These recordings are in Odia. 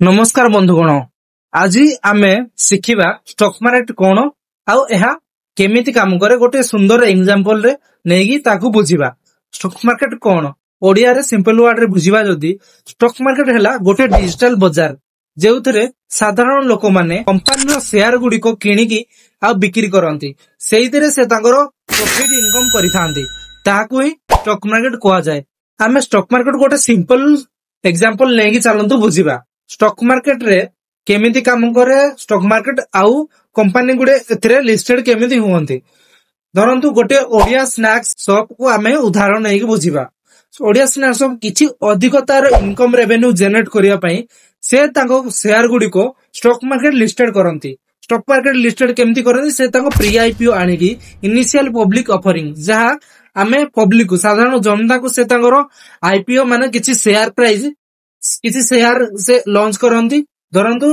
ନମସ୍କାର ବନ୍ଧୁଗଣ, ଆଜି ଆମେ ଶିଖିବା ଷ୍ଟକ୍ ମାର୍କେଟ କଣ ଆଉ ଏହା କେମିତି କାମ କରେ। ଗୋଟେ ସୁନ୍ଦର ଏକ୍ସାମ୍ପଲ ରେ ନେଇକି ତାକୁ ବୁଝିବା। ଷ୍ଟକ୍ ମାର୍କେଟ କଣ, ଓଡିଆରେ ସିମ୍ପଲ ୱାର୍ଡ ରେ ବୁଝିବା ଯଦି, ଷ୍ଟକ୍ ମାର୍କେଟ ହେଲା ଗୋଟେ ଡିଜିଟାଲ ବଜାର, ଯେଉଁଥିରେ ସାଧାରଣ ଲୋକମାନେ କମ୍ପାନୀର ସେୟାର ଗୁଡିକ କିଣିକି ଆଉ ବିକ୍ରି କରନ୍ତି। ସେଇଥିରେ ସେ ତାଙ୍କର ପ୍ରଫିଟ ଇନକମ କରିଥାନ୍ତି। ତାହାକୁ ହିଁ ଷ୍ଟକ୍ ମାର୍କେଟ କୁହାଯାଏ। ଆମେ ଷ୍ଟକ୍ ମାର୍କେଟ ଗୋଟେ ସିମ୍ପଲ ଏକ୍ସାମ୍ପଲ ନେଇକି ଚାଲନ୍ତୁ ବୁଝିବା ଷ୍ଟକ୍ ମାର୍କେଟରେ କେମିତି କାମ କରେ ଷ୍ଟକ୍ ମାର୍କେଟ ଆଉ କମ୍ପାନୀ ଗୁଡେ ଏଥିରେ ଲିଷ୍ଟେଡ କେମିତି ହୁଅନ୍ତି। ଧରନ୍ତୁ, ଗୋଟେ ଓଡିଆ ସ୍ନାକ୍ସ ସପ୍ କୁ ଆମେ ଉଦାହରଣ ନେଇକି ବୁଝିବା। ଓଡିଆ ସ୍ନାକ୍ସ ସପ୍ କିଛି ଅଧିକ ତାର ଇନକମ ରେଭେନ୍ୟୁ ଜେନେରେଟ କରିବା ପାଇଁ ସେ ତାଙ୍କ ସେୟାର ଗୁଡିକ ଷ୍ଟକ୍ ମାର୍କେଟ ଲିଷ୍ଟେଡ କରନ୍ତି। ଷ୍ଟକ୍ ମାର୍କେଟ ଲିଷ୍ଟେଡ କେମିତି କରନ୍ତି? ସେ ତାଙ୍କ ପ୍ରି ଆଇପିଓ ଆଣିକି, ଇନିସିଆଲ ପବ୍ଲିକ ଅଫରିଂ, ଯାହା ଆମେ ପବ୍ଲିକ ସାଧାରଣ ଜନତାକୁ ସେ ତାଙ୍କର ଆଇପିଓ ମାନେ କିଛି ସେୟାର ପ୍ରାଇଜ, କିଛି ସେୟାର ସେ ଲଞ୍ଚ କରନ୍ତି। ଧରନ୍ତୁ,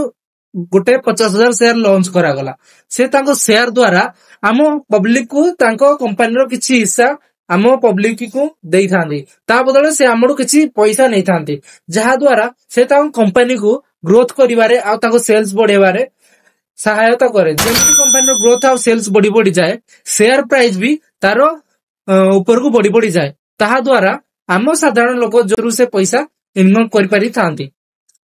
ଗୋଟେ 50,000 ସେୟାର ଲଞ୍ଚ କରାଗଲା। ସେ ତାଙ୍କ ସେୟାର ଦ୍ଵାରା ଆମ ପବ୍ଲିକ କୁ ତାଙ୍କ କମ୍ପାନୀର କିଛି ହିସ୍ସା ଆମ ପବ୍ଲିକ କୁ ଦେଇଥାନ୍ତି। ତା ବଦଳରେ ସେ ଆମଠୁ କିଛି ପଇସା ନେଇଥାନ୍ତି, ଯାହା ଦ୍ଵାରା ସେ ତାଙ୍କ କମ୍ପାନୀକୁ ଗ୍ରୋଥ କରିବାରେ ଆଉ ତାଙ୍କ ସେଲ୍ସ ବଢେଇବାରେ ସହାୟତା କରେ। ଯେମିତି କମ୍ପାନୀର ଗ୍ରୋଥ ଆଉ ସେଲ୍ସ ବଢି ବଢି ଯାଏ, ସେୟାର ପ୍ରାଇସ ବି ତାର ଉପରକୁ ବଢି ବଢି ଯାଏ। ତାହା ଦ୍ଵାରା ଆମ ସାଧାରଣ ଲୋକ ଯୋଉ ସେ ପଇସା ଇନକମ କରିପାରିଥାନ୍ତି।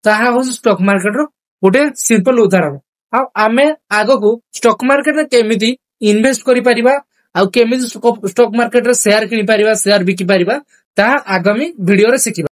ତାହା ହଉଛି ଷ୍ଟକ୍ ମାର୍କେଟର ଗୋଟେ ସିମ୍ପଲ ଉଦାହରଣ। ଆଉ ଆମେ ଆଗକୁ ଷ୍ଟକ୍ ମାର୍କେଟରେ କେମିତି ଇନଭେଷ୍ଟ କରିପାରିବା ଆଉ କେମିତି ଷ୍ଟକ୍ ମାର୍କେଟରେ ସେୟାର କିଣିପାରିବା, ସେୟାର ବିକି ପାରିବା, ତାହା ଆଗାମୀ ଭିଡିଓରେ ଶିଖିବା।